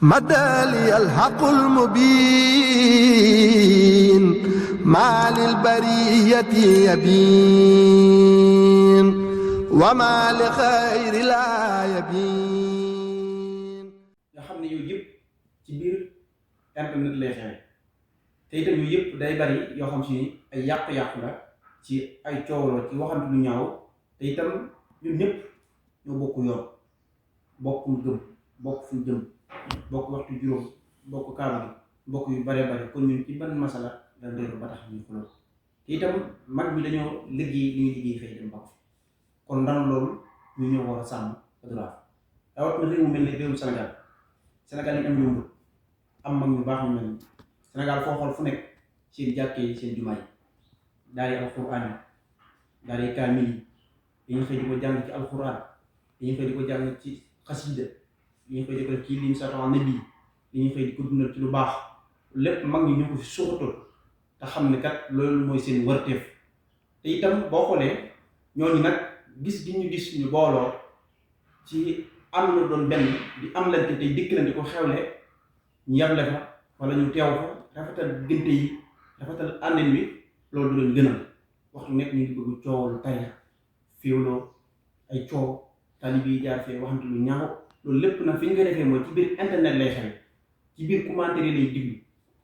مدى الحق المبين ما للبرية يبين وما لخير لا يبين. nga xam ne yooyu yëpp ci biir internet lay xewe te itam yooyu yëpp day bari yoo xam si ni ay yàqu-yàqu la ci ay coowloo ci waxante lu ñaaw te itam ñun ñëpp ñoo bokk yoon bokk gëm bokk fu jëm bokk waxtu juróom bokk kaaba gi bokk yu bare bare kon ñun ci ban masala la réeru ba tax ñu xuloo te itam mag bi dañoo liggéey li ñuy liggéey fay dem bokk kon ndax loolu ñu ñëw war a sàmm droit rawat na réew mu mel ne réewum Sénégal yi am yomb am mag ñu baax ñu mel ni Sénégal foo xool fu nekk seen jàkkee yi seen jumaa yi daal yi alxuraan yi daal yi kaamil yi dañuy xëy di ko jàng ci alxuraan dañuy xëy di ko jàng ci xasida dañuy xëy di ko ci lim satan nabi dañuy xëy di ko dundal ci lu baax lépp mag ñi ñoo ko fi suuxatoon te xam ne kat loolu mooy seen warteef te itam boo xoolee ñooñu nag gis gi ñu gis ñu booloo ci am na doon benn di am lante tey dikkalante ko xewle ñu yable fa wala ñu teew fa rafetal diggante yi rafetal àndin wi loolu du leen gënal waxtu nekk ñu ngi bëgg coowlu tarixa féewloo ay coow talibi yi jaar fee waxante lu ñaaw loolu lépp nag fi ñu koy defee mooy ci biir internet lay xewe ci biir commentaire lay diglu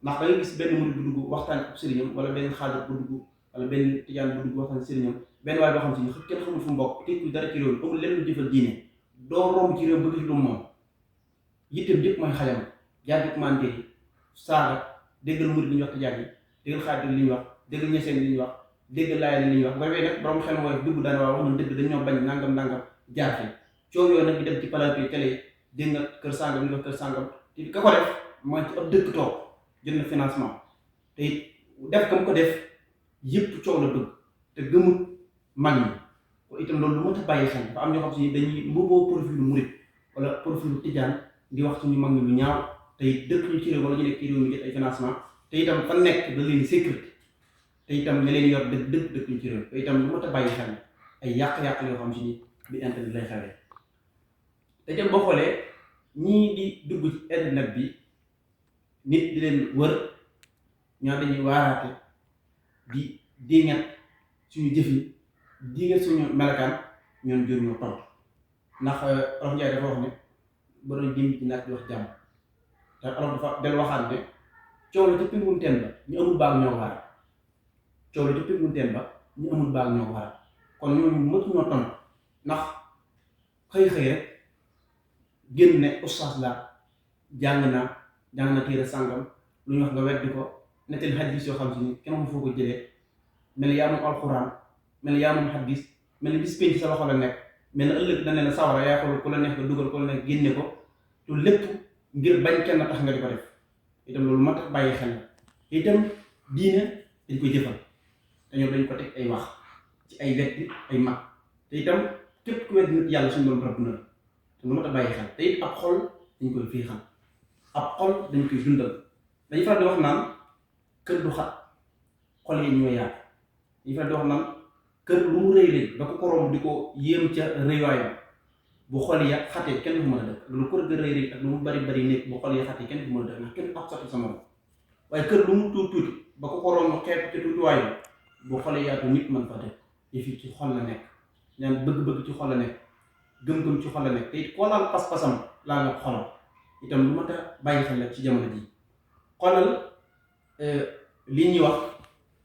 ndax da nga gis benn murid bu dugg waxtaan ak sëriñam wala benn xaadir bu dugg wala benn tijaan bu dugg waxtaan ak sëriñam benn waaye boo xam si ni kenn xamul fu mu bokk tekku dara ci réew mi amul lenn lu jëfal diine doo romb ci réew bëgg ci lu moom yitteem yëpp mooy xajam jaar ci commentaire yi saaga déggal murid li ñuy wax tijaan yi déggal xaadir li ñuy wax déggal ñeseen li ñuy wax déggal laayeen li ñuy wax bu defee nag borom xel mooy dugg daana waa wax na dëgg dañoo bañ nangam jaar fi coow yooyu nag di dem ci plateau télé dégg nga kër sàngam ñu wax kër sàngam te ka ko def mooy ci ab dëkk toog jël na financement te def kam ko def yëpp coow la bëgg te gëmul mag ñi ko itam loolu lu mat a bàyyi xel dafa am ñoo xam si dañuy mbubboo profilu murit wala profilu tijaan di wax suñu mag ñi lu ñaaw te dëkk ñu ci réew wala ñu nekk ci réew mi jël ay financement te itam fa nekk da leen sécurité te itam ña leen yor dëkk ñu ci réew te itam lu mat a bàyyi xel ay yàq-yàq yoo xam si ni bi internet lay xewee te itam boo xoolee ñii di dugg ci internet bi nit di leen wër ñoo dañuy waaraate di dingat suñu jëfi dingat suñu melakaan ñoon jur ñoo tontu ndax Olof Njaay dafa wax ne ba doon jëm ci naaj di wax jàmm te Olof dafa del waxaat ne coow la ca pingum teen ba ñu amul baag ñoo waara coow la ca pingum teen ba ñu amul baag ñoo waara kon ñooñu mëtuñoo tontu ndax xëy rek génn ne ustaas la jàng na téere sàngam lu ñu wax nga weddi ko nettali xadis yoo xam si ni kenn mu foo ko jëlee mel ni yaa moom alxuraan mel ni yaa moom xadis mel ni bis penc sa loxo la nekk mel ni ëllëg dana la sawara yaa xool ku la neex nga dugal ku la neex génne ko te lépp ngir bañ kenn tax nga di ko def itam loolu mat a bàyyi xel la itam diine dañ koy jëfal te ñoom dañ ko teg ay wax ci ay wetti ay mag te itam képp ku wedd nit yàlla suñu doon rab na te lu mat a bàyyi xel te it ab xol dañ koy fiixal ab xol dañ koy dundal dañu faral di wax naan kër du xat xol yi ñoo yaatu dañu faral di wax naan kër lu mu rëy rëy ba ko korom di ko yéem ca rëywaayam bu xol ya xatee kenn du mën a dëkk lu kër ga rëy rëy ak lu mu bari bari nekk bu xol ya xatee kenn du mën a dëkk ndax kenn ab sotti sama waaye kër lu mu tuuti ba ko korom xeeb ca tuutiwaayu bu xol yaatu nit mën fa dëkk yëf yi ci xol la nekk ñaan bëgg-bëgg ci xol la nekk gëm-gëm ci xol la nekk te it koo laal pas-pasam laa nga xolam itam lu ma tax bàyyi xel la ci jamono ji xoolal li ñuy wax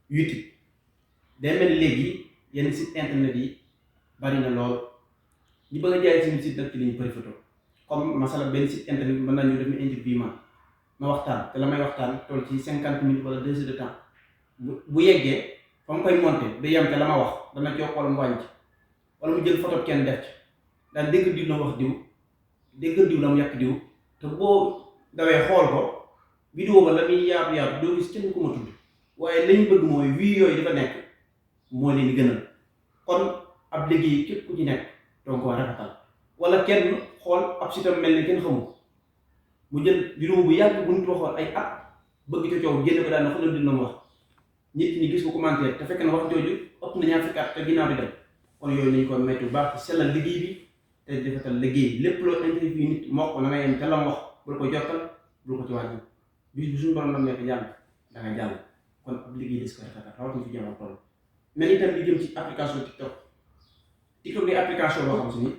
YouTube day mel léegi yenn site internet yi bari na lool ñu bëgg a jaay suñu site nag ci li ñu profité comme masala benn site internet mën nañu def interview ma waxtaan te la may waxtaan toll ci 50 minutes wala 2 heures de temps bu yeggee fa mu koy monté da yem te la ma wax dana ci yokk wala mu wàññi wala mu jël photo kenn def ci daal dégg diw la wax diw dégg diw la mu yàq diw te boo dawee xool ko vidéo ba la muy yaatu doo gis kenn ku ma tudd waaye lañu bëgg mooy vie yooyu dafa nekk moo leen di gënal kon ab liggéey képp ku ci nekk donc waa rafetal wala kenn xool ab sitam mel ne kenn xamul mu jël vidéo bu yàgg bu nit waxoon ay at bëgg ca coow génn ko daal na xoolal dina mu wax nit ñi gis ko commentaire te fekk na wax jooju ëpp na ñaar fukki at te ginnaaw di dem kon yooyu nañu ko métti bu baax sellal liggéey bi te defetal liggéey lépp loo interview nit moo ko na nga yem te la mu wax bul ko jokkal bul ko ci wàññi bis bu suñu borom nam nekk jàll da nga jàll kon ab liggéey des ko rafetal rawatina fi jamono toll mais itam li jëm ci application TikTok di application boo xam si ni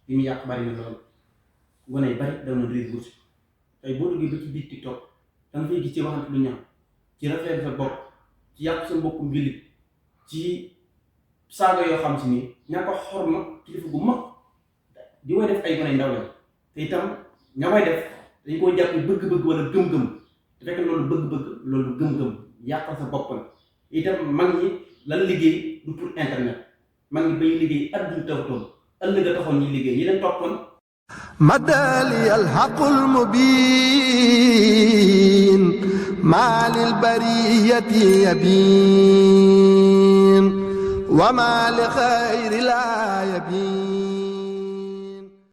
li mu yàq bari na lool gone yi bari daw na réer bourse tey boo duggee ba ci biir TikTok da nga fay gis ci waxante lu ñaaw ci rafet sa bopp ci yàq sa mbokkum jullit ci saaga yoo xam si ni ñaa ko xorma kilifa gu mag di koy def ay gone ndaw lañ te itam ña koy def dañ koo jàpp bëgg-bëgg wala gëm-gëm te fekk loolu bëgg-bëgg loolu gëm-gëm yàqal sa bopp la itam mag ñi lan liggéey du pour internet mag ñi bañu liggéey adduna taxutoon ëllëg a taxoon ñi liggéey ñi leen toppoon madali alhaq almubin ma lil bariyati yabin wa ma li khayri la yabin